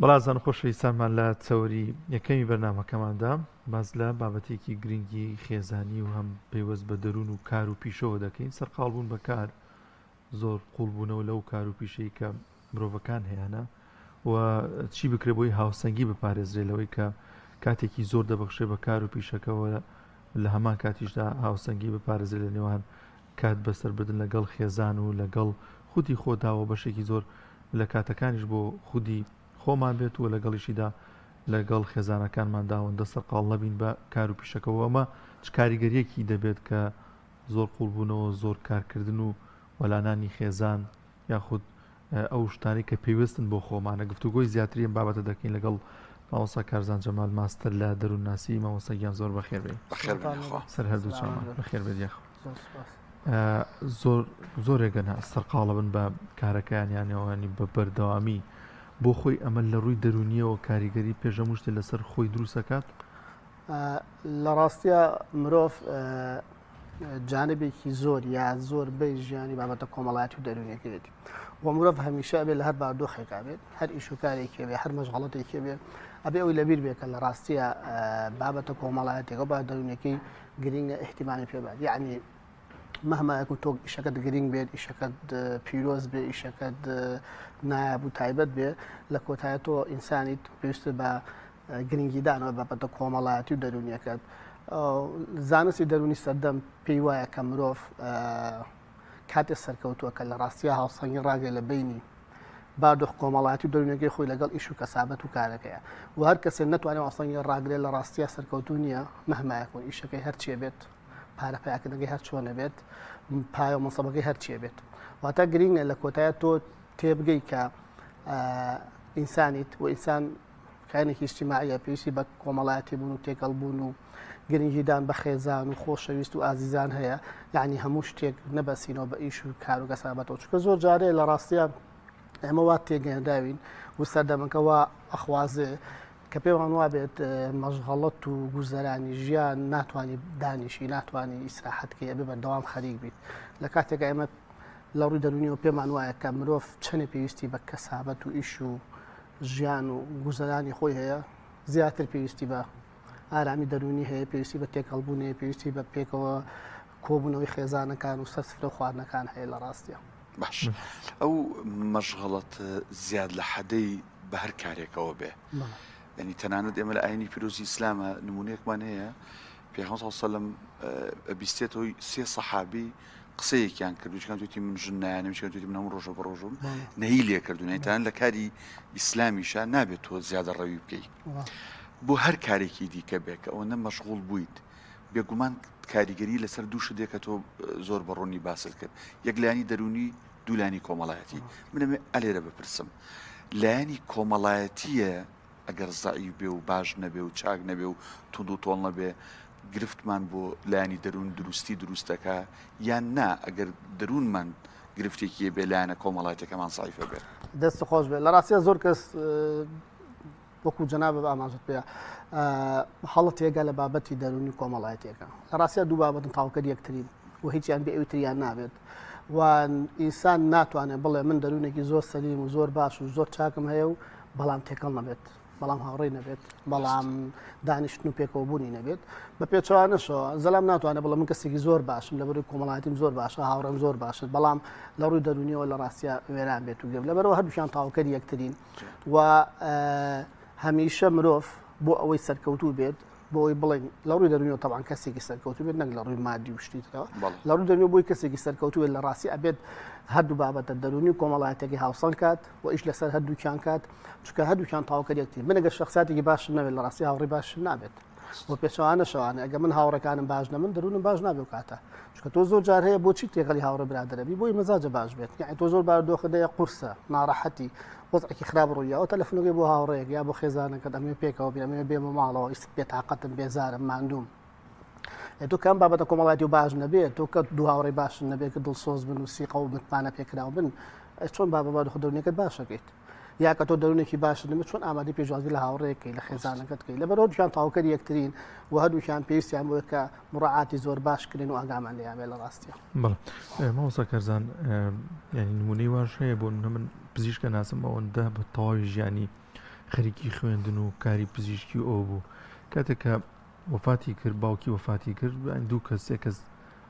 بەڵازان خۆشەویستانمان لە تەوەری یەکەمی بەرنامەکەماندا باس لە بابەتێکی گرنگی خێزانی و هەم پەیوەست بە دەروون و کار و پیشەوە دەکەین سەرقاڵ بوون بە کار زۆر قوڵبوونەوە لەو کار و پیشەی کە مرۆڤەکان هەیانە و چی بکرێ بۆی هاوسەنگی بپارێزرێ لەوەی کە کاتێکی زۆر دەبەخشێ بە کار و پیشەکەەوە لە هەمان کاتیشدا هاوسەنگی بپارێزرێ لە نێوان کات بەسەربردن لەگەڵ خێزان و لەگەڵ خودی خۆدا و بەشێکی زۆر لە کاتەکانیش بۆ خودی خۆمان بێت و لەگەڵیشیدا لەگەڵ خێزانەکانماندا ئەوەندە سەرقاڵ نەبین بە کار و پیشەکەوە ئەمە چ کاریگەریەکی دەبێت کە زۆر قوڵبوونەوە زۆر کارکردن و وەلانانی خێزان یاخود ئەو شتانەی کە پێویستن بۆ خۆمانە گفتوگۆی زیاتری ئەم بابەتە دەکەین لەگەڵ مامۆستا کارزان جەمال ماستەر لە دەروونناسی مامۆستا گیان زۆر بەخێر بێی بەخێر بێن یاخوا. سەر هەردوو چاومان بەخێر بێت یاخوا. زۆر زۆرێکن سەرقاڵە بن بە کارەکەیان یانەوەنی بە بەردەوامی بۆ خۆی ئەمە لە ڕووی دەرونیەوە کاریگەری پێش هەموو شتێ لەسەر خۆی دروستەکات لە ڕاستە مرۆڤ جانبێکی زۆر یا زۆر بەی ژیانی بابەتە کۆمەڵایەتی و دەروونیەکەیەتی و مرۆڤ هەمیشە ئەبێ لە هەر بارودۆخێکا بێت هەر ئیش و کارێکی بێ هەر مەشغەڵەتێکی بێ ئەبێ ئەوی لەبیر بێ کە لە ڕاستیە بابەتە کۆمەڵایەتێکە با دەروونەکەی گرنگە احتیمامی پێ بات یعنی مهما یەکو تۆ ئیشەکەت گرنگ بێت ئیشەکەت پیرۆز بێ ئیشەکەت نایاب و تایبەت بێ لە کۆتایە تۆ ئینسانیت پێویستە بە گرنگیدانەوە بابەتە کۆمەڵایەتی و دەروونیەکەت زانستی دەروونی سەردەم پێی وایە کە مرۆڤ کاتێ سەرکەوتووە کە لە ڕاستیا هاوسەنگی ڕاگرێت لە بینی باردۆخ کۆمەڵایەتی و دەروونەکەی خۆی لەگەڵ ئیش و کەسابەت و کارەکەیە و هەر کەسێ نەتوانێت هاوسەنگی ڕاگرێت لە ڕاستیا سەرکەوتوو نییە مهما یەکون ئیشەکەی هەرچێ بێت پارە پیاکردنەکەی هەر چۆنە بێت پایە و مەسەبەکەی هەرچێ بێت واتە گرینگە لە کۆتایە تۆ تێبگەی کە ئینسانیت و ئینسان کایەنێکی ئیجتیماعیە پێویستی بە کۆمەڵایەتی بوون و تێکەڵ بوون و گرنگیدان بە خێزان و خۆشەویست و ئازیزان هەیە یعنی هەموو شتێک نەبەسینەوە بە ئیش و کار و کەسابەتەوە چونکە زۆر جارێ لە ڕاستیان ئێمە وا تێگەیەنراوین و سەردەمەکە وا ئەخوازێ کە پێوان وابێت مەشغەڵەت و گوزەرانی ژیان ناتوانانی دانیشی ناتوانانی ئیسراحەتکەی ئەبێ بەردەوام خەریک بیت لە کاتێک ئێمە لە ڕووی دەرونیەوە پێمان وایە کە مرۆڤ چەنێ پێویستی بە کەسابەت و ئیش و ژیان و گوزەرانی خۆی هەیە زیاتر پێویستی بە ئارامی دەرونی هەیە پێویستی بە تێکەڵبوون هەیە پێویستی بە پێکەوە کۆبوونەوەی خێزانەکان و سەر سفرە خواردنەکان هەیە لە ڕاستە باش ئەو مەشغەڵەت زیاد لە حەدەی بە هەر کارێکەوە بێ ینی تەنانەت ئێمە لە ئاینی پیرۆزی ئیسلامە نمونەیەکمان هەیە پێغەمبەر صلی الله علیه و سلم ئەبیستێتەوەی سێ سەحابی قسەیەکیان کرد وچکان توتی من ژن نایانم چکان توتی من هەموو ڕۆژە بە ڕۆژم نەهی لێ کردوون تان لە کاری ئیسلامیشا نابێت تۆ زیادە ڕەوی بکەیت بۆ هەر کارێکی دیکە بێ کە ئەوەندە مەشغوڵ بوویت بێگومان کاریگەری لەسەر دوو شت دێ کە تۆ زۆر بە ڕوونی باست کرد یەک لایەنی دەروونی دوو لایەنی کۆمەڵایەتی منەمێ ئەلێرە بپرسم لایەنی کۆمەڵایەتیە ئەگەر زەعیف بێ و باش نەبێ و چاک نەبێ و توند و تۆڵ نەبێ گرفتمان بۆ لایەنی دەروون دروستی دروست دەکا یان نا ئەگەر دەروونمان گرفتێکی بێ لایەنە کۆمەڵایەتەکەمان زەعیفە بێ؟ دەست خۆش بێت لە ڕاستیا زۆر کەس وەکو جەنابە بە ئاماژت پێ هەڵە تێگا لە بابەتی دەروونی کۆمەڵایەتیەکە لە ڕاستیا دوو بابەتن تاوکەر یەکترین و هیچیان بێ ئەوی تریان نابێت و ئینسان ناتوانێت بڵێ من دەروونێکی زۆر سەلیم و زۆر باش و زۆر چاکم هەیە و بەڵام تێکەڵ نەبێت بەڵام هاوڕێی نەبێت بەڵام دانیشتن و پێکەوە بوونی نەبێت بە پێچەوانەشەوە زەلام ناتوانێت بڵێ من کەسێکی زۆر باشم لەبەروی کۆمەڵایەتیم زۆر باشە هاوڕێم زۆر باشن بەڵام لە ڕووی دەرونیەوە لە ڕاستیا وێران بێت و گرفت لەبەرەوە هەردووکیان تاوکەری یەکترین و هەمیشە مرۆڤ بۆ ئەوەی سەرکەوتوو بێت بۆ ئەوەی بڵێن لە ڕووی دەرونیەوە تەبعەن کەسێکی سەرکەوتوو بێت نەک لە ڕووی مادی و شتی ترەوە لە ڕووی دەرونیەوە بۆی کەسێکی سەرکەوتوو بێت لە ڕاستی ئەبێت هەردوو بابەتە دەرونی و کۆمەڵایەتەکەی هاوسەنگ کات و ئیش لەسەر هەردووکیان کات چونکە هەردووکیان تەواوکەر یەکتری من ئەگەر شخصاتێکی باشم نەبێت لە ڕاستی هاوڕێی باشم نابێت و پێچەوانە شەوانە ئەگە من هاوڕەکانم باش نەمن دەرونم باش نابێ و کاتە چونکە تۆ زۆر جار هەیە بۆچی تێکەڵی هاوڕێ برادەرەبی بۆی مەزاجە باش بێت یعنی تۆ زۆر بارودۆخە دەیە قورسە ناڕەحەتی وەزعێکی خراپ ڕوویاوە تەلەفۆنەکەی بۆ هاوڕێیەک یا بۆ خێزانەکەت ئەمەوێ پێکەوە بین ئەمەوێ بێمە ماڵەوە ئیست بێتاقەتم بێزارم ماندووم تۆ کەم بابەتە کۆمەڵاتی و باش نەبێت تۆ کە دوو هاوڕێی باش نەبێت کە دڵسۆز بن و سیقە و متمانە پێکراو بن چۆن بابە بارو خۆ دەرونەکەت باشەکەیت یا کە تۆ دەرونێکی باش نەبێت چۆن ئامادەی پێشوازی لە هاوڕێکەی لە خێزانەکەت کەی لەبەر هەردووکیان تەواوکەری یەکترین و هەردووکیان پێویستیان بۆیە کە مڕاعاتی زۆر باش کرێن و ئاگامان لێیان بێت لە ڕاستیە. بەڵێ مامۆستا کارزان یعنی نمونەی واش هەیە بۆ نمونە من پزیشکە ناسم ئەوەندە بە تەواوی ژیانی خەریکی خوێندن و کاری پزیشکی و ئەوە بوو کاتێک کە وەفاتی کرد باوکی وەفاتی کرد دوو کەس سێ کەس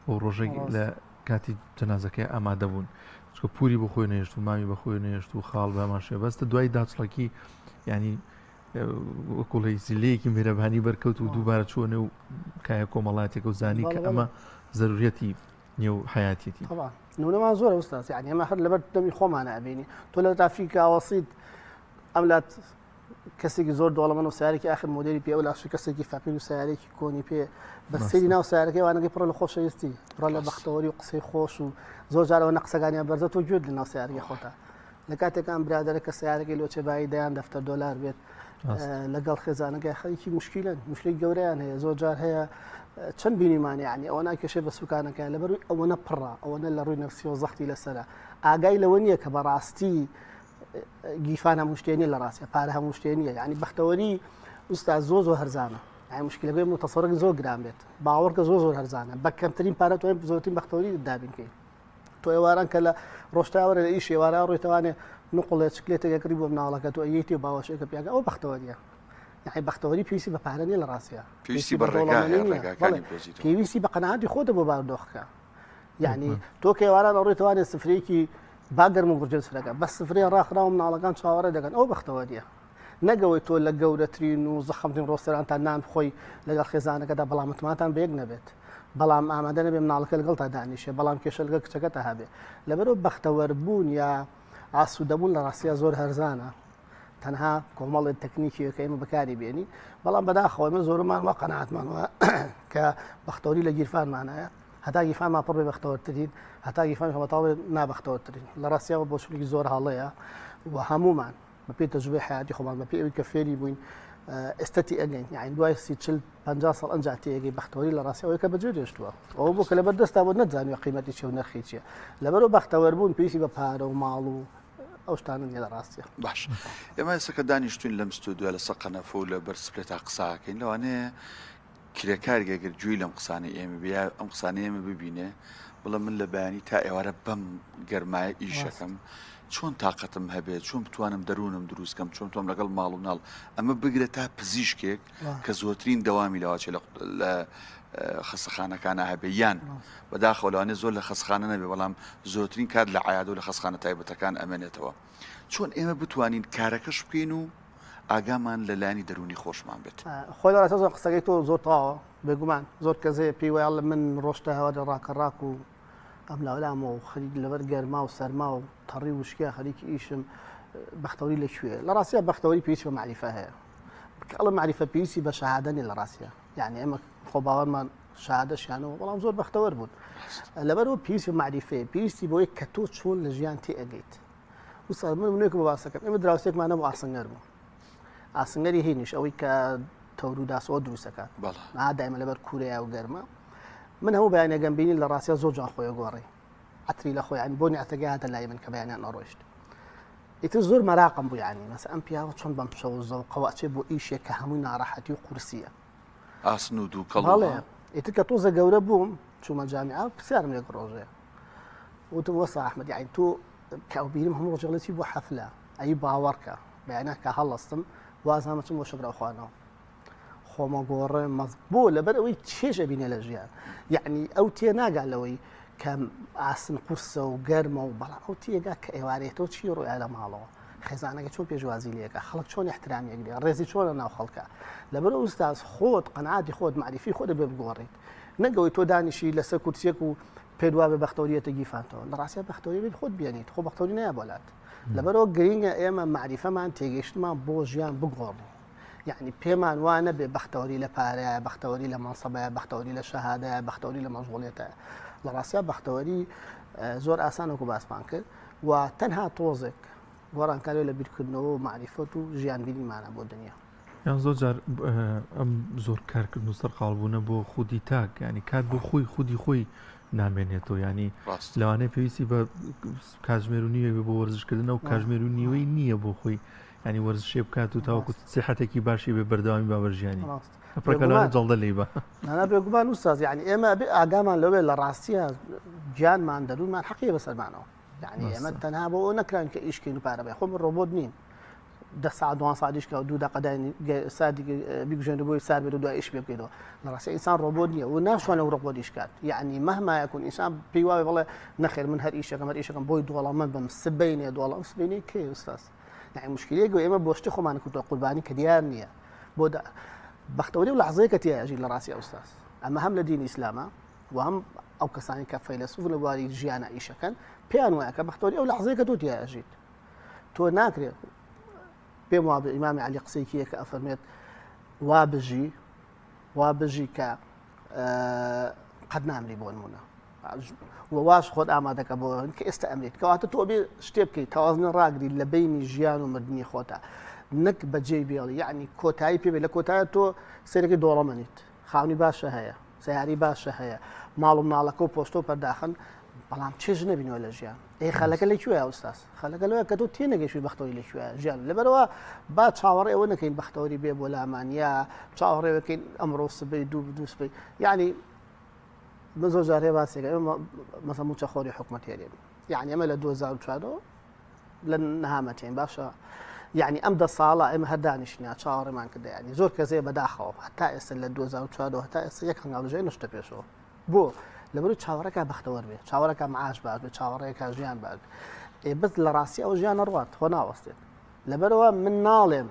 ئەو ڕۆژێک لە کاتی جەنازەکەی ئامادە بوون چکە پوری بۆ خۆی نێشت و مامی بە خۆی نێشت و خاڵ بەمان شێ بەستە دوای داچڵەکی ینی وەکوڵی زلەیەکی میرەبانی بەرکەوت و دووبارە چووە نێو کایە کۆمەڵاتێکە و زانی کە ئەمە زەرورەتی نێو حیاتیەتی نمونەمان زۆرە ئوستاز یعنی ئەمە هەر لەبەر دەمی خۆمانە ئەبینی تۆ لە ترافیکا وەسیت ئەم لات کەسێکی زۆر دەوڵەمەند و سیارێکی آخر مۆدێلی پێ ئەو لاشی کەسێکی فەقیر و سیارێکی کۆنی پێ بە سەیری ناو سیارەکەی وانەکەی پڕە لە خۆشەویستی پڕە لە بەختەوەری و قسەی خۆش و زۆر جارەوە نە قسەکانیان بەرزە تۆ گوێت لە ناو سیارەکەی خۆتە لە کاتێکان برادەرە کە سیارەکەی لۆچێ بایی دەیان دەفتەر دۆلار بێت لەگەڵ خێزانەکەی خەریکی مشکلن مشکلی گەورەیان هەیە زۆر جار هەیە چەند بینیمانە یعنی ئەوە ناکێشێ بە سوکانەکە لەبەروی ئەوەنە پڕە ئەوەنە لە ڕووی نەفسیەوە زەختی لەسرە ئاگای لەوە نییە کە بەڕاستی گیرفان هەموو شتێ نیە لە ڕاستە پارە هەموو شتێ نیە یعنی بەختەوەری ئوستا زۆر زۆر هەرزانە یعنی مشکلەکەی متەسەڕێک زۆر گران بێت باوەڕکە زۆر زۆر هەرزانە بە کەمترین پارە تۆ زۆرترین بەختەوەری دابین کەی تۆ ئێواران کە لە ڕۆژتاوەرە لە ئیش ئێوارە ڕۆیتوانێ نقڵێ چکلێتێک ئەکڕی بۆ مناڵەکە تۆ ئەیەیتی و باوەشێکە پیاگە ئەو بەختەوەریە یعنی بەختەوەری پێویستی بە پارە نیە لە ڕاستە پێویستی بە ڕێگا ڕێگاکانی بدۆزیتەوە. پێویستی بە قەناعەتی خۆتە بۆ بارودۆخەکە یعنی تۆ کە ئێواران ئەڕۆی توانێ سفرەیەکی با گەرم و گورجێن سفرەکە بەس سفرەیە ڕاخراوە مناڵەکان چاوەڕێ دەکەن ئەو بەختەوەریە نەگەوەی تۆ لە گەورەترین و زەخمترین ڕۆستەرانتان نان بخۆی لەگەڵ خێزانەکەدا بەڵام متمانتان بە یەک نەبێت بەڵام ئامادە نەبێ مناڵەکە لەگەڵتا دانیشێ بەڵام کێشە لەگەڵ کچەکەتا هەبێ لەبەرەوە بەختەوەربوون یا ئاسوودەبوون لە ڕاستیا زۆر هەرزانە تەنها کۆمەڵێک تەکنیکیە کە ئێمە بەکاری بێنین بەڵام بەداخەوە ئێمە زۆرمان وا قەناعەتمان وە کە بەختەوەری لە گیرفانمانایە هەتا گیرفانمان پڕ بێ بەختەوەرترین هەتا گیرفان بەتاڵ بێ نابەختەوەرترین لە ڕاستیەوە بۆچوونێکی زۆر هەڵەیە و هەمومان بەپێی تەجروبەی حیاتی خۆمان بەپێی ئەوەی کە فێری بووین ئێستا تێئەگەین یعنی دوای سی چل 50 ساڵ ئەنجا تێئەگەی بەختەوەری لە ڕاستی ئەوەی کە بەجێ هێشتووە ئەوە بۆ کە لەبەر دەستا بۆ نەتزانیوە قیمەتی چیە و نرخی چیە لەبەرەوە بەختەوەر بوون پێویستی بە پارە و ماڵ و ئەو شتانە نیە لە ڕاستیە. باش ئێمە ئێستا کە دانیشتوین لەم ستۆدیۆ لەسەر قەنەفە و لە بەر سپلێتا قساکەین لەوانەیە کرێکارێک ئەگەر گوێی لەم قسانەی ئێمە بێ یا ئەم قسانەی ئێمە ببینێ بڵێ من لە بەیانی تا ئێوارە بەم گەرمایە ئیشەکەم چۆن تااقەتم هەبێت چۆن بتوانم دەروونم دروستکەم چۆن تۆم لەگەڵ ماڵ و ناڵ ئەمە بگرە تا پزیشکێک کە زۆرترین دەوامی لەواچێ لە خەسەخانەکانە هەبێ یان بەداخەوە لەوانێ زۆر لە خەسخانە نەبێ بەڵام زۆرترین کات لە عیادە و لە خەسخانە تایبەتەکان ئەمێنێتەوە چۆن ئێمە بتوانین کارەکەش بکەین و ئاگامان لە لایەنی دەروونی خۆشمان بێت. خۆی لە ڕاستیا زۆر قسەکەی تۆ زۆر تەواوە بێگومان زۆر کەس هەیە پێی وایە من ڕۆشتە هەوادە ڕاکە ڕاک و ئەم لاولامەوە و خەریک لەبەر گەرما و سەرما و تەڕی و وشکیا خەریکی ئیشم بەختەوەری لە کوێ لە ڕاستیا بەختەوەری پێویستی بە مەعریفە هەیە کە ئەڵێم مەعریفە پێویستی بە شەهادە نیە لە ڕاستیا یعنی ئێمە خۆ باوەڕمان شەهادەشیانەوە بەڵام زۆر بەختەوەر بوون لەبەرەوە پێویستی بە مەعریفەیە پێویستی بۆیە کە تۆ چۆن لە ژیان تێئەگەیت وسا من منێکم بۆ باسەکەم ئێمە دراوسێکمان هەبوو ئاسنگەر بوو ئاسنگەری هینیش ئەوەی کە تەور و داسەوە دروستەکات نا دایمە لەبەر کوورەیە و گەرمە من هەموو بەیانەگەم بینی لە ڕاستیا زۆر جوان خۆی گۆڕی عەتری لە خۆیان بۆنی عەترەکەی هاتە لای من کە بەیانیان ئەڕۆیشت ئیتر زۆر مەراقم بوو یعنی مەسە ئەم پیاوە چۆن بەم شەو زەوقەوە ئەچێ بۆ ئیشێک کە هەمووی ناڕەحەتی و قورسیە ئاسن و دووکەڵ بەڵێ ئیتر کە تۆزە گەورە بووم چوومە جامیعە پرسیارم لێ ڕۆژێ وتم وەسا ئەحمەد یعنی تۆ کە ئەو بیرم هەموو ڕۆژێک چی بۆ حەفلە ئەی باوەڕکە بەیانە کە هەڵەستم وازانم چم بۆ شەبرا خواردنەوە خۆمە گۆڕێ مەز بۆ لەبەر ئەوەی چێژ ئەبینێ لە ژیان یعنی ئەو تێ ناگا لەوەی کە ئاسن قورسە و گەرمە و بەڵام ئەو تێگا کە ئێوارێتەوە چی ڕویا لە ماڵەوە خێزانەکە چۆن پێشوازی لەکە خەڵک چۆن احترامی ئەگرێ ڕێزی چۆنە ناو خەڵکە لەبەر ئوستاز خۆت قەناعەتی خۆت مەعریفی خۆت دەبێ بگۆڕیت نەگەوەی تۆ دانیشی لەسەر کورسیەک و پێت وابێ بەختەوەریەتە گیرفانتەوە لە ڕاستیا بەختەوەری بێت خۆت بێنیت خۆ بەختەوەری نایە بۆلات لەبەرەوە گرینگە ئێمە مەعریفەمان تێگەیشتمان بۆ ژیان بگۆڕین یعنی پێمان وا نەبێ بەختەوەری لە پارەیە بەختەوەری لە مەنسەبەیە بەختەوەری لە شەهادەیە بەختەوەری لە مەشغوڵیەتە لە ڕاستیا بەختەوەری زۆر ئاسان وەکو باسمان کرد و تەنها تۆزێک گۆڕانکاری لە بیرکردنەوە و مەعریفەت و ژیانبینیمانە بۆ دنیا. یان زۆر جار ئەم زۆر کارکردن و سەرقاڵبوونە بۆ خودی تاک ینی کات بۆ خۆی خودی خۆی نامێنێتەوە ینی لەوانەیە پێویستی بە کاتژمێر و نیوێک بۆ وەرزشکردن ئەو کاتژمێر و نیوەی نییە بۆ خۆی ینی وەرزشێ بکات و تاوەکو سیحەتێکی باشی بێ بەردەوامی با بەرژیانی پڕەکەلانە جەڵدە لێی بە نانا بێگومان ئوستاز یعنی ئێمە بێ ئاگامان لەوێ لە ڕاستیە گیانمان دەروونمان حەقیە بەسەرمانەوە یعنی ئێمە تەنها بۆ ئەو نەکراین کە ئیشکەین و پارە بێ خۆ من ڕۆبۆت نین. دە ساعت دوان ساعتیش کە دوو دەقە دانی ساردی بیگوژێنە بۆی سار بێت و دوای ئیش پێ بکەیتەوە. لە ڕاستی ئینسان ڕۆبۆت نییە و ناشتوانێت وەک ڕۆبۆت ئیش کات. یعنی مهما یکون ئینسان پێی وابێ بڵێ نەخێر من هەر ئیشەکەم هەر ئیشەکەم بۆی دۆڵەمەند بم سبەینێ دۆڵەم سبەینێ کەی ئوستاز؟ یعنی مشکلەیەک ئێمە بۆ شتی خۆمان کردووە قوربانی کە دیار نییە. بۆ بەختەوەری و لەحزەیە کە تیا ئەژی لە ڕاستی ئوستاز. ئەمە هەم لە دینی ئیسلامە و هەم ئەو کەسانی کە فەیلەسوف لە بواری ژیانە ئیشەکەن پێیان وایە کە بەختەوەری ئەو لەحزەیە کە تۆ تیا ئەژیت. تۆ ناکرێت پێم وابێ ئیمامی عەلی قسەیەکی هەیە کە ئەفەرمێت وا بژی وا بژی کە قەت نامری بۆ نمونە و واش خۆت ئامادەکە بۆ کە ئێستا ئەمریت کەواتە تۆ بێ شتێ بکەیت تەوازنە ڕاگری لە بینی ژیان و مردنی خۆتا نەک بەجێ بێڵی یعنی کۆتایی پێ لە کۆتایە تۆ سەرەکەی دۆڵەمەنیت خاونی باشە هەیە سیاری باشە هەیە ماڵ و مناڵەکە و پۆستۆ پەرداخن بەڵام چێژ نبینەوە لە ژیان ئەی خەلەکە لە کوێ ئوستاز خەلەکە لەوە کە تۆ تێنەگەشتی بەختەوەری لە کوێ ژیان لەبەرەوە با چاوەڕێ ئەوە نەکەین بەختەوەری بێ بۆ لامان یا چاوەڕێەکەین ئەمڕۆ سبەی دوو دوو سبەی یعنی من زۆر جارێ باسێکە ئێمە مەسە موچە خۆری حکومەت هێرێن یعنی ئەمە لە 2004 لە نەهامەتین باشە یعنی ئەم دە ساڵە ئێمە هەر دانیشتین چاوەڕێمان کردە یعنی زۆر کەسێ بەداخەوە هەتا ئێستا لە 2004 هەتا ئێستا یەک هەنگاو لەژێر نشتە پێشەوە بۆ لەبەرو چاوەڕێکا بەختەوەر بێ چاوەڕێکا معاش باش بێ چاوەڕێکا ژیان باش بێ ئێ بەس لە ڕاستی ئەو ژیان نەڕوات خۆ ناوەستێت لەبەرەوە من ناڵێم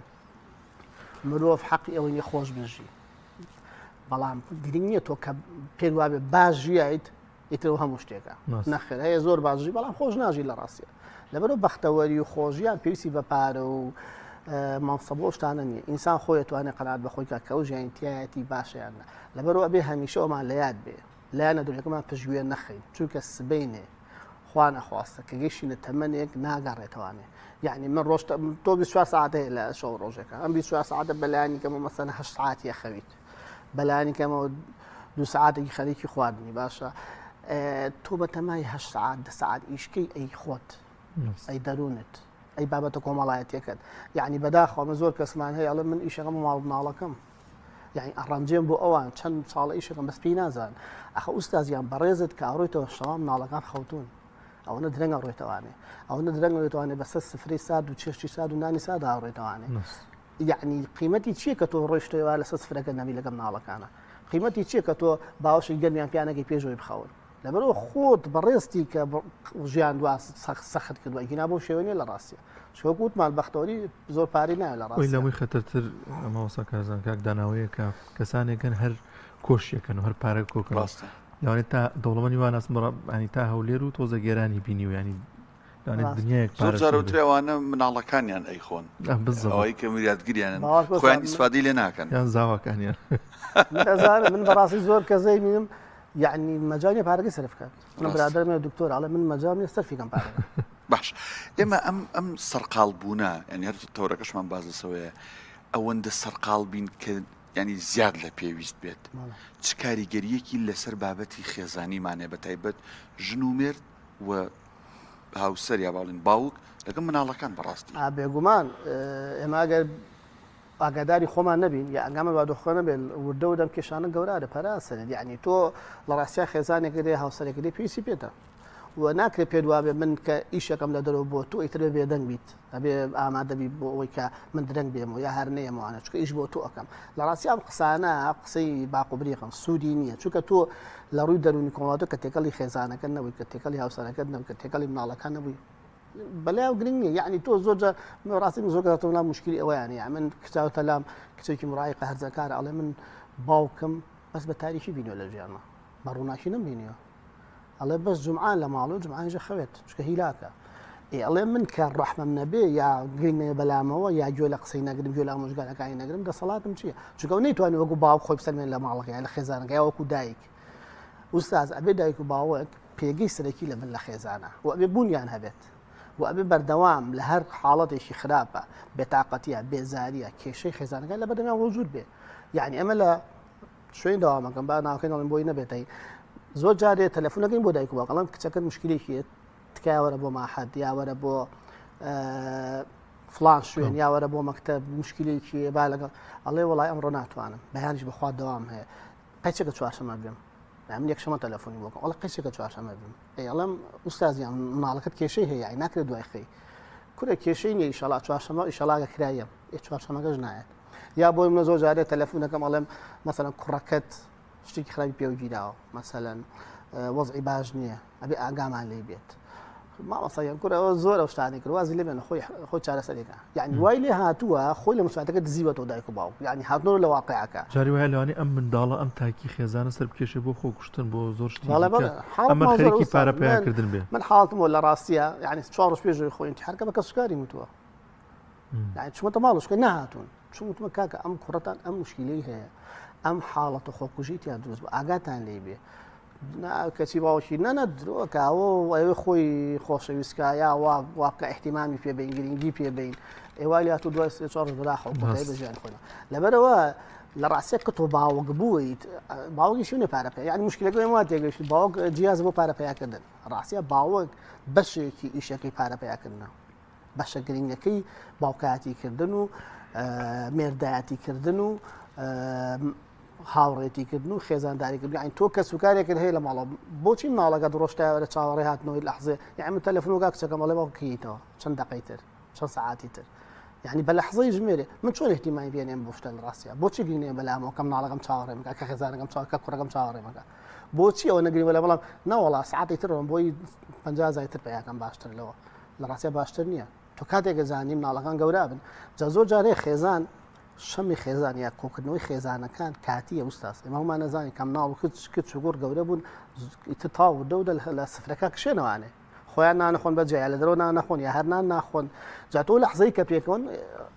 مرۆڤ حەقی ئەوەی نیە خۆش بژی بەڵام گرنگ نییە تۆ کە پێت وابێ باش ژیایت ئیتر ئەو هەموو شتێکە نەخێر هەیە زۆر باشژی بەڵام خۆش ناژی لە ڕاستیە لەبەرو بەختەوەری و خۆشیان پێویستی بە پارە و مەنسەب و شتانە نییە ئینسان خۆی توانێت قەناعەت بە خۆی کات کە ئەو ژیانی تایەتی باشیان نە لەبەرو ئەبێ هەمیشە ئەومان لە یاد بێ لایەنە دنیاکەمان پشتگوێ نەخەین چونکە سبەینێ خوا نەخواستە کە گەیشتینە تەمەنێک ناگەڕێتەوانێ یعنی من ڕۆژ تۆ 24 ساعت هەیە لە شەو ڕۆژێکە ئەم 24 ساعتە بەلایانی کەمە مەسەن 8 ساعتی خەویت بەلایانی کەمەوە دو ساعتێکی خەریکی خواردنی باشە تۆ بە تەمای 8 ساعت دە ساعت ئیشکەی ئەی خۆت ئەی دەروونت ئەی بابەتە کۆمەڵایەتیەکەت یعنی بەداخەوە من زۆر کەسمان هەیە ئەڵێ من ئیشەکەم ماڵ مناڵەکەم یعنی ئەڕەنجێم بۆ ئەوان چەند ساڵە ئیشەکەم بەس پێی نازان ئەخە ئوستازیان بەڕێزت کە ئەڕۆیتەوە شەوان مناڵەکان خەوتون ئەوەنە درەنگ ئەڕۆیتەوانێ ئەوەنە درەنگ ئەڕۆیتەوانێ بەسەر سفرەی سارد و چێشتی سارد و نانی سارد ئەڕۆیتەوانێ یعنی قیمەتی چییە کە تۆ ڕۆیشتەوە لەسەر سفرەکە نەبی لەگەڵ مناڵەکانە قیمەتی چییە کە تۆ باوەشی گەرمیان پیانەکەی پێشەوەی بخەون لەبەرئەوە خۆت بەڕێزتی کە ژیان دوا سەخت کردووە ئەگینا بەو شێوە نیە لە ڕاستیە چونکە وەکو وتمان بەختەوەری زۆر پارەی ناوێت لە ڕاستیە. ئەوەی لەمەی خەتەرتر مامۆستا کارزان کاک داناوەیە کە کەسانێکن هەر کۆشیەکەن و هەر پارە کۆکەن ڕاستە لەوانەیە تا دەوڵەمەنی وا ناسم بەڕا ینی تا هەولێر و تۆزە گێرانی بینیوە ینی لەوانەیە ڕاستە. دنیایەک زۆر پارەش جار هەبێ. وترێ ئەوانە مناڵەکانیان ئەیخۆن بالضبط. ئەوەی کە میراتگریانن باوەڕ بکە خۆیان من ئیسفادەی لێ ناکەن. یان زاواکانیان. من ئەزانم من بەڕاستی زۆر کەس دەیبینم یعنی مەجال نیە پارەکەی سەرف بکات من ڕاست. برادەرم هەیە دکتۆر ئەڵێ من مەجال نیە سەرفی کەم پارەکە باش ئێمە ئەم ئەم سەرقاڵ بوونە یعنی هەر تەورەکەشمان باز لەسەوەیە ئەوەندە سەرقاڵ بین کە ینی زیاد لە پێویست بێت بەڵێ. چ کاریگەریەکی لەسەر بابەتی خێزانیمانە بە تایبەت ژن و مێرد و هاوسەر یا باڵین باوک لەگەڵ مناڵەکان بەڕاستی ئا بێگومان ئێمە ئەگەر ئاگاداری خۆمان نەبین یا ئەنگامان بادۆخە نەبێت وردە وردە ئەم کێشانە گەورە دە پەرە ئەسەنێت یعنی تۆ لە ڕاستیا خێزانێک دێ هاوسەرێک دێ پێویستی پێتە و ناکرێت پێت وابێ من کە ئیشەکەم لە دەرەوە بۆ تۆ ئیتر بێ بێدەنگ بیت ئەبێ ئامادە بی بۆ ئەوەی کە من درەنگ بێمەوە یا هەر نەیەمەوانە چونکە ئیش بۆ تۆ ئەەکەم لە ڕاستی ئەم قسانە قسەی باق و بریقن سوودی نییە چونکە تۆ لە ڕووی دەروونی کۆمەڵاتەوە کە تێکەڵی خێزانەکە نەبووی کە تێکەڵی هاوسەرەکەت نەبووی کە تێکەڵی مناڵەکان نەبووی بەلایەوە گرنگ نییە یعنی تۆ زۆر جار من ڕاستی من زۆر کەس لام مشکلی ئەوەیان یعنی من کچاوتە لام کچێکی مڕایقە هەرزەکارە ئەڵێ من باوکم بەس بە تاریکی بینیوە لە ژیانمە بە ڕووناکی نەمبینیوە ئەڵێ بەس جمعان لە ماڵ و جمعانیشە خەوێت چونکە هیلاکە ئێ ئەڵێ من کە ڕەحمەم نەبێ یا گرنگ نەبێ بەلامەوە یا گوێ لە قسەی نەگرم گوێ لە ئامۆژگارەکانی نەگرم دەسەڵاتم چییە چونکە ئەو نەیتوانی وەکو باوک خۆی بسەلمێن لە ماڵەکە یا لە خێزانەکە یا وەکو دایک ئوستاز ئەبێ دایک و باوک پێگەی سەرەکی لە من لە خێزانە و ئەبێ بوونیان هەبێت و ئەبێ بەردەوام لە هەر حاڵەتێکی خراپە بێتاقەتیە بێزاریە کێشەی خێزانەکە لە بەردەمیان وجود بێ یعنی ئەمە لە شوێن داوامەکەم با ناوکەی نەڵێم بۆی نەبێتەی زۆر جارێ تەلەفۆنەکەین بۆ دایک و باوک ئەڵێم کچەکەت مشکلێکی تکایە وەرە بۆ ماحەد یا وەرە بۆ فلان شوێن یا وەرە بۆ مەکتەب مشکلێکی با لەگەڵ ئەڵێ وڵای ئەمڕۆ ناتوانم بەیانیش بەخوا دەوام هەیە قەیچەکە چوارشەمە بێم من یەکشەمە تەلەفۆنی بۆ بکەم ئەڵێ قەیچەکە چوارشەمە بێم ئەی ئەڵێم ئوستازیان مناڵەکەت کێشەی هەیە ئەی ناکرێت دوای خەی. کورە کێشەی نیە ئیشەڵا چوارشەمە ئیشەڵاگە کرایەم ئێ چوارشەمەکەش نایەت یا بۆ منە زۆر جارێ تەلەفونەکەم ئەڵێم مەسەلەن کوڕەکەت شتێکی خراپی پێوە گیراوە مەسەلەن وەزعی باش نییە ئەبێ ئاگامان لێ بێت مامۆستا کورە ئەوە زۆر ئەو شتانەی کرد وازی لێ بێنە خۆی خۆی چارەسەرێکە یعنی وای لێ هاتووە خۆی لە مسواتەکە دزیوەتەوە دایک و باوک یعنی هاتنەوە لە واقعەکە جاری وایە لەوانەیە ئەم منداڵە ئەم تاکی خێزانە سەر بکێشێ بۆ خۆکوشتن بۆ زۆر شتی بەڵێ دیکە بەڵێ ئەمە حاڵتمان زۆر خەریکی ئوستاز پارە من پەیاکردن بێ من حاڵتمەوە لە ڕاستیە یعنی چوار ڕۆژ پێش خۆی انتحار کە بە کەسوکاری وتووە یعنی چوومەتە ماڵ شکە نەهاتوون چووم وتمە کاکە ئەم کوڕەتان ئەم مشکلەی هەیە ئەم حاڵەتە خۆکوژی تیا دروست بوو ئاگاتان لێ بێ کەچی باوکی نەنە درۆکە ئەوە ئەوێ خۆی خۆشەویستکە یا وا واکە احتیمامی پێ بین گرنگی پێ بین ئێوای لات و دوای سێ چوار ڕۆژ بەداخەوە کۆتایی بە ژیانی خۆی لەبەرەوە لە ڕاستیە کە تۆ باوک بوویت باوکی شوێنێ پارە پێ یعنی مشکلەکە ئێمە وا تێگەیشت باوک جیاز بۆ پارە پەیاکردن ڕاستیە باوک بەشێکی ئیشەکەی پارە پەیاکردنە بەشە گرنگەکەی باوکایەتی کردن و مێردایەتی کردن و هاوڕێتی کردن و خێزانداری کردن یعنی تۆ کەس و کارێکت هەیە لە ماڵەوە بۆچی ماڵەکەت ڕۆشتایەوە چاوەڕێ هاتنەوەی لەحزێ یعنی من تەلەفۆنەکە کچەکەم ئەڵێ باوکە کەیتەوە چەند دەقەی تر چەند سەعاتی تر یعنی بە لەحزەی ژمێرێ من چۆن احتیمامی بێنێم بۆ شتە لە ڕاستە بۆچی گرینێ بەلامەوە کەم ماڵەکەم چاوەڕێ بکە کە خێزانەکەم چاوە کە کوڕەکەم چاوەڕێ بکە بۆچی ئەوە نەگری وەلا بەڵام نەوەڵا ساعتی تر ڕۆم بۆی 50 زای تر پیاکەم باشتر لەوە لە ڕاستە باشتر نییە تۆ کاتێک زانی مناڵەکان گەورە بن جا زۆر جارێ خێزان شەمی خێزان یا کۆکردنەوەی خێزانەکان کاتیە ئوستاز ئێمە هەمومان نەزانین کە مناڵ و کچ کچ و گوڕ گەورە بوون ئیتر تاو وردە وردە لە سفرەکە کشێنەوانێ خۆیان نان نەخۆن بەجێ یا لە دەرەوە نان نەخۆن یا هەر نان ناخۆن جا تۆ لەحزەی کە پێکەوەن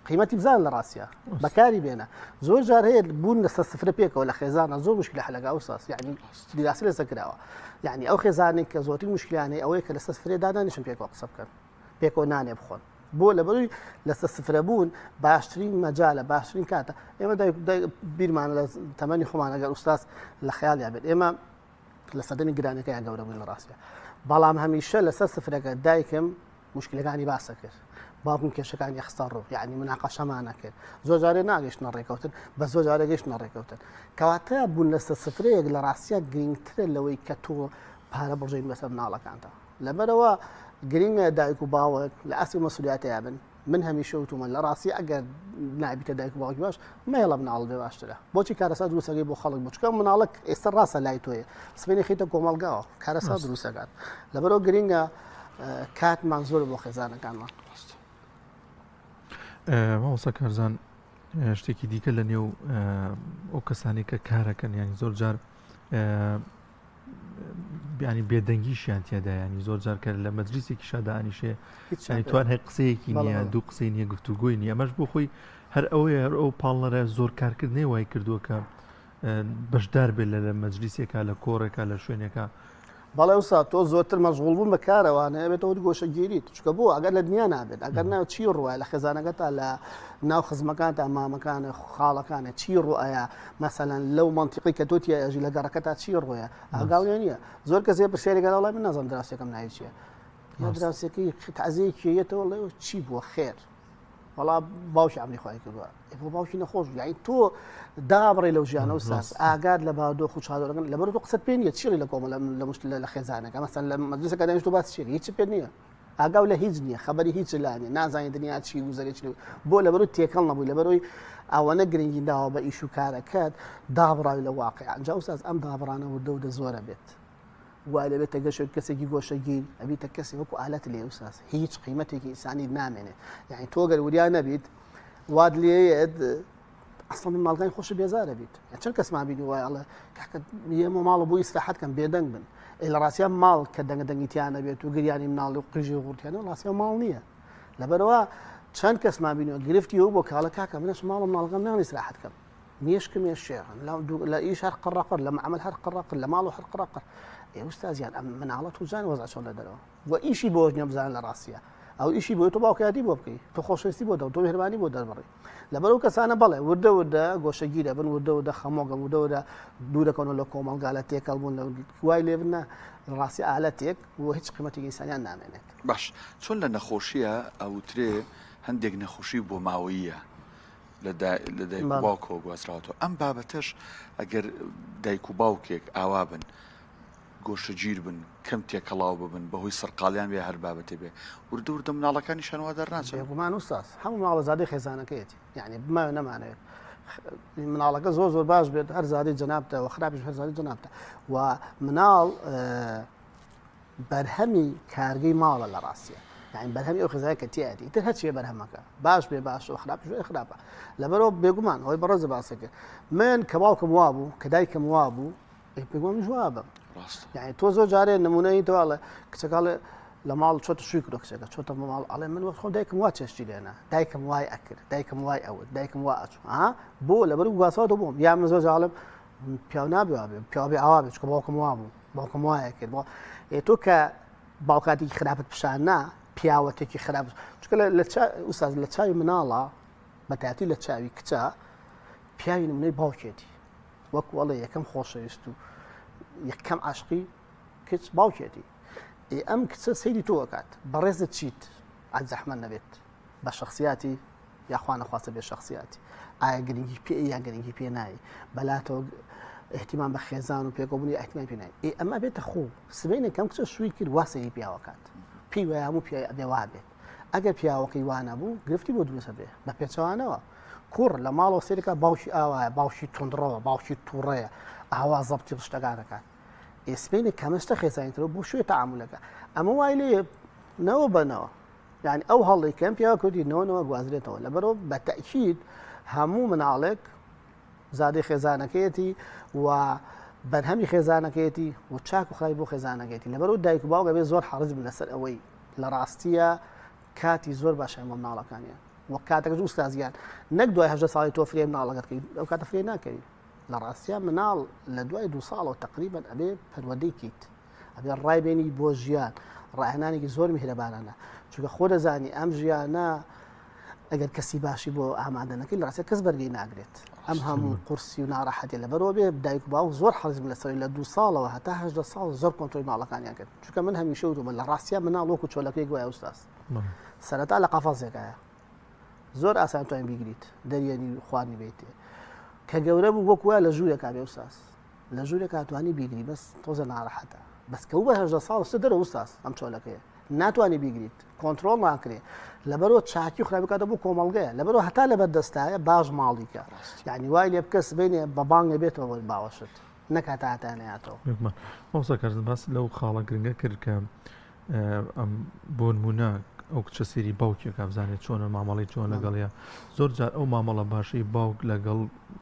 قیمەتی بزان لە ڕاستە بەکاری بێنە زۆر جار هەیە بوون لەسەر سفرە پێکەوە لە خێزانە زۆر مشکلە حلەکە ئوستاز یعنی دیراسی لەسەر کراوە یعنی ئەو خێزانێک کە زۆرترین مشکلیانەی ئەوەیە کە لەسەر سفرێ دانانیشن پێکەوە قسە بکەن پێکەوە نانێ بخۆن بۆ لەبەروی لەسەر سفرە بوون باشترین مەجالە باشترین کاتە ئێمە بیرمان لە تەمەنی خۆمان ئەگەر ئوستاز لە خەیاڵیا بێت ئێمە لە سەدەمی گرانەکەیان گەورە بووین لە ڕاستە بەڵام هەمیشە لەسەر سفرەکە دایکم مشکلەکانی باسە کرد باوکم کێشەکانی خستە ڕوو یعنی مناقەشەمانە کرد زۆر جارێ ناگەشتنە ڕێکەوتن بە زۆر جارێ گەشتنە ڕێکەوتن کەواتە بوون لەسەر سفرەیەک لە ڕاستە گرنگترە لەوەی کە تۆ پارە بڕژین بەسەر مناڵەکانتە لەبەرئەوە گرنگە دایک و باوک لە ئاستی مەسولیاتەیا بن من هەمیشە وتومە لە ڕاستی ئەگەر نابیتە دایک و باوکی باش مەیەڵە مناڵ بێ باشترە بۆچی کارەسات دروستەکەی بۆ خەڵک بۆ چکە مناڵک ئێستا ڕاستە لای تۆیە سبێنێ خیتە کۆمەڵگاوە کارەسات دروستەکات لەبەرەوە گرنگە کاتمان زۆر بۆ خێزانەکانمان مامۆستا کارزان شتێکی دیکە لە نێو ئەو کەسانی کە کارەکەن یانی زۆر جار بیانی بێدەنگیشیان تێدا ینی زۆر جار کە لە مەجلیسێکی شادانیشێ توان هەیە قسەیەکی نییە دوو قسەی نییە گفتوگۆی نیە ئەمەش بۆ خۆی هەر ئەوەیە هەر ئەو پاڵنەرە زۆر کارکردنەی وای کردووە کە بەشدار بێت لە لە مەجلیسێکا لە کۆڕێکا لە شوێنێکا بەڵێ وسا تۆ زۆرتر مەشغوڵ بوون بە کارەوانە بێتەوە گۆشەگیریت چکە بۆ ئەگەر لە دنیا نابێت ئەگەر ناو چی ڕوایە لە خێزانەکە تا لە ناو خزمەکان تا مامەکانە خاڵەکانە چی ڕوئەیە مەسەلەن لەو منتیقی کە تۆ تیاژی لە گەڕەکە تا چی ڕۆیە ئاگاڵیان نییە زۆر کەسێ پرسیارێکە وڵای من نازانم دراوسێکەم ناوی چییە یا دراوسێکەی تازەیەکی یەتەوە ڵێ چی بووە خێر وەڵا باوکی عەمری خوای کردووە بۆ باوکی نەخۆش بوو یعنی تۆ دابڕێ لەو ژیانە و ساز ئاگات لە بارودۆخ و چادۆرەکان لەبەر تۆ قسەت پێ نییە چیڵی لە کۆمەڵ لە مشت لە خێزانەکە مەسەن لە مەجلسەکە دانیشت تۆ باس چیە هیچ پێ نییە ئاگاو لە هیچ نییە خەبەری هیچ لا نییە نازانانی دنیا چی گوزەرێ چی بۆ لەبەرو تێکەڵ نەبووی لەبەرەوەی ئەوەنە گرنگی داوە بە ئیش و کارەکەت دابڕاوی لە واقع ئەنجا ئوستاز ئەم دابڕانە وردە وردە زۆرە بێت وای لەبێتە گەشێک کەسێکی گۆشەگیر ئەبیتە کەسێک وەکو ئالەت لێ ئوستاز هیچ قیمەتێکی ئینسانی نامێنێ یعنی تۆ گەر وریا نەبیت وات لێیەت ئەسڵ من ماڵەکانی خۆش بێزارە بیت چەند کەسمان بینی وای ئەڵێ کاکە ئێمە ماڵە بۆ ئیسراحەت کەم بێدەنگ بن ئەی لە ڕاستیا ماڵ کە دەنگە دەنگی تیان نەبێت و گریانی مناڵ و قیژی و غورتیانە ڕاستیا ماڵ نییە لەبەرەوە چەند کەسمان بینیوە گرفتی ئەو بۆ کاڵە کاکە منەش ماڵم ماڵەکەم ناڵی ئیسراحەت کەم مێشکم ێشێ لە ئیش هەر قڕەقڕ لە معامل هەر قڕەقڕ لە ماڵ و هەر قڕەقڕ ئێ ئوستازیان ئەم مناڵە تو زان وەزع چۆن لە دەرەوە و ئیشی بۆ نیە بزان لە ڕاستیە ئەو ئیشی بۆ تۆ باوکایەتی بۆ بکەی تۆ خۆشەویستی بۆ دەو تۆ میهرەبانی بۆ دەربڕی لەبەر ئەو کەسانە بەڵێ وردە وردە گۆشەگیرە بن وردە وردە خەمۆگە وردە وردە دوورەکەونەوە لە کۆمەڵگا لە تێکەڵ بوون لە وای لێ بنە ڕاستی ئالەتێک و هیچ قیمەتێکی ئینسانیان نامێنێت. باش چۆن لە نەخۆشیە ئەوترێ هەندێک نەخۆشی بۆماوەییە لە دایک و باوکەوە گواستراوەتەوە ئەم بابەتەش ئەگەر دایک و باوکێک ئاوا بن. گۆشەگیر بن، کەم تێکەڵاو ببن، بەهۆی سەرقاڵیان بێ هەر بابەتێ بێ، وردە وردە مناڵەکانیشیان وا دەرناچن. بێگومان ئوستاز، هەموو مناڵە زادەی خێزانەکەیەتی، یانی بماوێ نەمانەوێت مناڵەکە زۆر زۆر باش بێت هەر زادەی جەنابتە و خراپیش هەر زادەی جەنابتە و مناڵ بەرهەمی کارگەی ماڵە لە ڕاستیە یعنی بەرهەمی ئەو خێزانە کە تیایەتی ئیتر هەرچیە بەرهەمەکە باش بێ باش و خراپیش بێ خراپە لەبەرەوە بێگومان ئەوەی بەڕێزە باسە کرد من کە باوکم وابوو کە دایکم وابوو بێگومان منیش وابم یعنی تۆ زۆر جارێ نمونەی تۆ ئەڵێ کچەکە ئەڵێ لە ماڵ چۆتە شووی کردو کچەکە چۆتە ماڵ ئەڵێ من وەک خۆم دایکم وا چێشتی لێنا دایکم وای ئەکرد دایکم وای ئەوت دایکم وا ئەچوو ها بۆ لەبەر گواستەوە بۆم یا من زۆر جاڵم پیاو نابێ وابێ پیاو بێ ئاوا بێ چونکە باوکم وابوو باوکم وایە کرد بۆ ئێ تۆ کە باوکاتێکی خراپت پیشان نا پیاوەتێکی خراپ چونکە لە ئوستاز لە چاوی مناڵە بەتایبەتی لە چاوی کچە پیاوی نمونەی باوکێتی وەک وەڵێ یەکەم خۆشەویست و یەکەم عاشقی کچ باوکێتی ئێ ئەم کچە سەیری تۆ ئەکات بەڕێزت چیت عەزەحمە نەبێت بە شەخسیاتی یاخوا نەخواستە بێ شەخسیاتی ئایا گرنگی پێ یا گرنگی پێ نای بەلاتەوە احتیمان بە خێزان و پێکەوەبوونی احتیمان پێ نای ئێ ئەمە بێتە خۆ سبەینێ کەم کچە شووی کرد وا سەیری پیاوەکات پێی وایە هەموو پیاوی ئەبێ وا بێت ئەگەر پیاوەکەی وا نەبوو گرفتی بۆ دروستە بێ بە پێچەوانەوە کوڕ لە ماڵەوە سەیرەکە باوکی ئاوایە باوکی توندڕەوە باوکی تووڕەیە ئاوا زەبتی شتەکان دەکات ئێ سبەینێ کەمەشتە خێزانیترەوە بۆ شوێ تەعامولەکە ئەمە وای لێ نەوە بەنەوە یعنی ئەو هەڵی کەم پیاوە کوردی نەوە نەوە گوازرێتەوە لەبەرەوە بە تەکید هەموو مناڵێک زادەی خێزانەکەیەتی و بەرهەمی خێزانەکەیەتی و چاک و خراپی بۆ خێزانەکەیەتی لەبەرەوە دایک و باوک ئەبێ زۆر حەڕیس بن لەسەر ئەوەی لە ڕاستیە کاتی زۆر باشیان بۆ مناڵەکانیان و کاتەکەش ئوستازیان نەک دوای هەژدە ساڵی تۆ فرێ مناڵەکەت کەی ئەو کاتە فرێ ناکەوی لە ڕاستیە مناڵ لە دوای دو ساڵەوە تقریبا ئەبێ پەروەردەی کەیت ئەبێ ڕایبێنی بۆ ژیان ڕاهێنانێکی زۆر میهرەبانانە چونکە خۆ دەزانی ئەم ژیانە ئەگەر کەسی باشی بۆ ئامادە نەکەی لە ڕاستیا کەس بەرگەی ناگرێت ئەم هەموو قورسی و ناڕەحەتی لەبەرەوە بێ دایک و باوک زۆر حەزم لەسەری لە دو ساڵەوە هەتا هەژدە ساڵ زۆر کۆنترۆڵی ماڵەکانیان کرد چونکە من هەمیشە وتومە لە ڕاستیا مناڵ وەکو چۆلەکەی گوایە ئوستاز سەرەتا لە قەفەزێکایە زۆر ئاسان توانین بیگریت دەریێنی خواردنی بیتێ کە گەورە بوو وەکو وایە لە ژوورێکا بێ ئوستاز لە ژوورێکا توانی بیگری بەس تۆزە ناڕەحەتە بەس کە بە هەژدە ساڵ شتە دەرەوە ئوستاز ئەم چۆلەکەیە ناتوانانی بیگریت کۆنترۆڵ ناکرێ لەبەرەوە چاکی و خراپی کاتە بۆ کۆمەڵگەیە لەبەرەوە هەتا لەبەر دەستایە باش ماڵیکە یعنی وای لێ بکە سبەینێ بە بانگێ بێتەوە بۆ باوەشت نەک هەتا هەتا نەیاتەوە. بێگومان مامۆستا کارزان باس لەو خاڵە گرنگە کرد کە ئەم بۆ نمونە ئەو کچە سێری باوکێکا بزانێت چۆنە مامەڵی چۆن لەگەڵە زۆر جار ئەو مامەڵە باشەی باوک لەگەڵ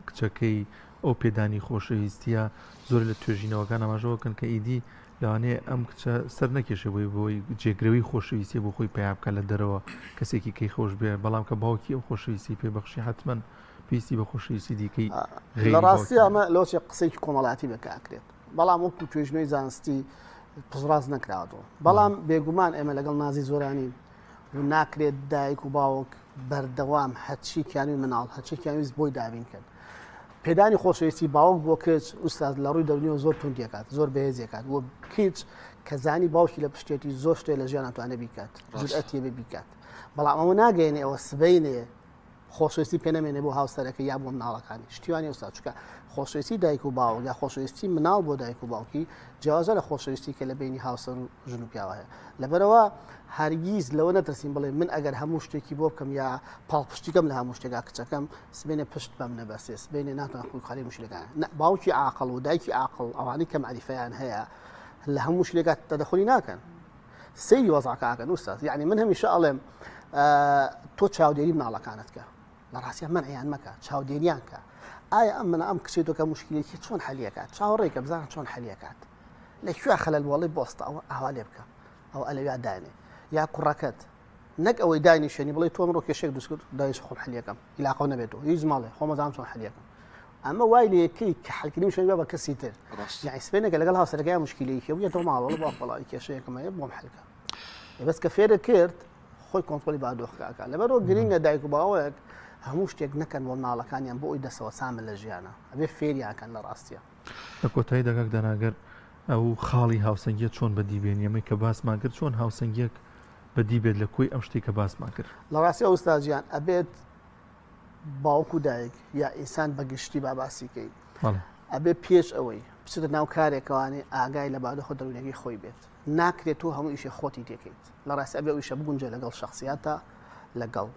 کچەکەی ئەو پێدانی خۆشەویستیە زۆر لە توێژینەوەکان ئاماژەوەکەن کە ئیدی لەوانەیە ئەم کچە سەر نەکێشێ بۆی بۆی جێگرەوەی خۆشەویستی بۆ خۆی پیا بکە لە دەرەوە کەسێکی کەی خۆش بێ بەڵام کە باوکی ئەو خۆشەویستی پێ بەخشی حتمما پێویستی بە خۆشەویستی دیکەی لە ڕاستی ئەمە لۆچێ قسەیەکی کۆمەڵاتی بەکاکرێت بەڵام وەکو توێژنەوەی زانستی پشتڕاست نەکراوەتەوە بەڵام بێگومان ئێمە لەگەڵ نازی زۆرانی و ناکرێت دایک و باوک بەردەوام هەرچی کیانوی مناڵ هەرچی کیانویست بۆی دابین کەن پێدانی خۆشەویستی باوک بۆ کچ ئوستاز لە ڕووی دەرونیەوە زۆر توندیەکات زۆر بەهێزیەکات و کچ کە زانی باوکی لە پشتێتی زۆر شتێ لە ژیان ئەتوانێت بیکات جورئەتی بێ بیکات بەڵام ئەوە ناگەیەنێ ئەوە سبەینێ خۆشەویستی پێ نەمێنێ بۆ هاوسەرەکەی یا بۆ مناڵەکانی شتی وانی ئوستاد چونکە خۆشەویستی دایک و باوک یا خۆشەویستی مناڵ بۆ دایک و باوکی جیاوازە لە خۆشەویستی کە لە بینی هاوسەر و ژن و پیاوە هەیە لەبەرەوە هەرگیز لەوە نەترسین بڵێ من ئەگەر هەموو شتێکی بۆ بکەم یا پاڵپشتیکەم لە هەموو شتێکا کچەکەم سبێنێ پشت بەم نەبەسێ سبێنێ ناتوان خۆی خالی مشکلەکان باوکی عاقڵ و دایکی عاقڵ ئەوانەی کە مەعریفەیان هەیە لە هەموو شتێکا تەدەخولی ناکەن سەیری وەزعەکە ئەکەن ئوستاز یعنی من هەمیشە ئەڵێم تۆ چاودێری مناڵەکانت کە لە ڕاستیا مەنعیان مەکە چاودێریان کە ئایا ئەم منە ئەم کچێ تۆکە مشکلێکی چۆن حەلیەکات چاوەڕێکە بزانە چۆن حەلیەکات لە کوێ خەلەل وەڵی بۆستە ئەوە ئاوا لێ بکە ئەو ئەلەویا دانێ یا کوڕەکەت نەک ئەوەی دانیشێنی بڵێ تۆ ئەمڕۆ کێشێک دروست کرد دایش خۆم حەلیەکەم عیلاقەو نەبێتەوە هیچ ماڵێ خۆمەزانام چۆن حەلیەکەم ئەمە وای لێکەی کە حەلکردنی شوێن بە کەسی تر یعنی سپێنێکە لەگەڵ هاوسەرەکەی مشکلەیەکی هەبوو یەتەوە ماڵەوە بۆ وەڵای کێشەیەکم هەیە بۆم حەلکە بەس کە فێرە کرد خۆی کۆنترۆڵی بارودۆخەکە ئەکات لەبەرەوە گرنگە دایک و باوەک هەموو شتێک نەکەن بۆ مناڵەکانیان بۆ ئەوی دەسەوەسان بن لە ژیانە ئەبێ فێریان کەن لە ڕاستیە. لە کۆتاییدا کاک دانا گەر ئەو خاڵی هاوسەنگیە چۆن بەدی بێنی ئەمەی کە باسمان کرد چۆن هاوسەنگیەک بەدی بێت لە کۆی ئەم شتێک کە باسمان کرد؟ لە ڕاستی ئوستاز گیان ئەبێت باوک و دایک یا ئینسان بە گشتی با باسی کەین ئەبێ پێش ئەوەی. بچێتە ناو کارێکەوانێ ئاگای لە بارودۆخە دەروونیەکەی خۆی بێت. ناکرێت تۆ هەموو ئیشێ خۆتی تێکەیت. لە ڕاستی ئەبێ ئەو ئیشە بگونجێ لەگەڵ شەخسیاتتا، لەگەڵ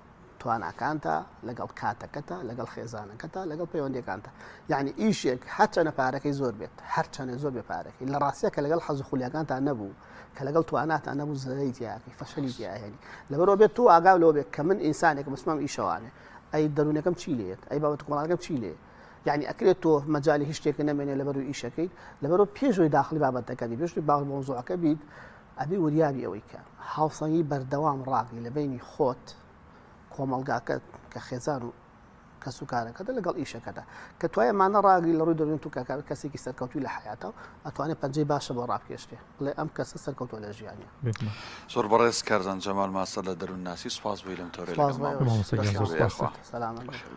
تواناکانتا، لەگەڵ کاتەکەتا، لەگەڵ خێزانەکەتا، لەگەڵ پەیوەندیەکانتا. یعنی ئیشێک هەرچەنە پارەکەی زۆر بێت، هەرچەنە زۆر بێ پارەکەی، لە ڕاستیا کە لەگەڵ حەز و خولیاکانتا نەبوو، کە لەگەڵ تواناتا نەبوو زەرەری تیاکەی، فەشەلی تیاهێنی. لەبەرئەوە بێت تۆ ئاگاو لەوە بێت کە من ئینسانێکم بچمە ئەم ئیشەوانێ، ئەی دەروونەکەم چی لێیەت، ئەی بابەتە کۆمەڵایەتیەکەم چی لێیە. یعنی ئەکرێت تۆ مەجای هیچ شتێکە نەمێنێ لەبەر ئیشەکەیت لەبەرەوە پێشەوەی داخلی بابەتەکە بی پێشوی باڵ مۆزوعەکە بیت ئەبێ وریابی ئەوەی کە هاوسەنگی بەردەوام ڕاگری لە بینی خۆت کۆمەڵگاکەت کە خێزان و کەس و کارەکەتە لەگەڵ ئیشەکەدا کە توای ئەمانە ڕاگری لە ڕووی دەروون تو کاکە کەسێکی سەرکەوتوی لە حیاتە و ئەتوانێت پەنجەی باشە بۆ ڕابکێشرێ بڵێ ئەم کەسە سەرکەوتوە لە ژیانیا. زۆر بەڕێز کارزان جەمال ماستەر لە دەروونناسی سوپاس بۆی لەم تەورەی سپاس لەگەڵمان بۆ بوویت. ئێوەش. مامۆستا گیان زۆر بەخێر بێی سپاس. یاخوا. سەلامەت بن. بەخێر بێی.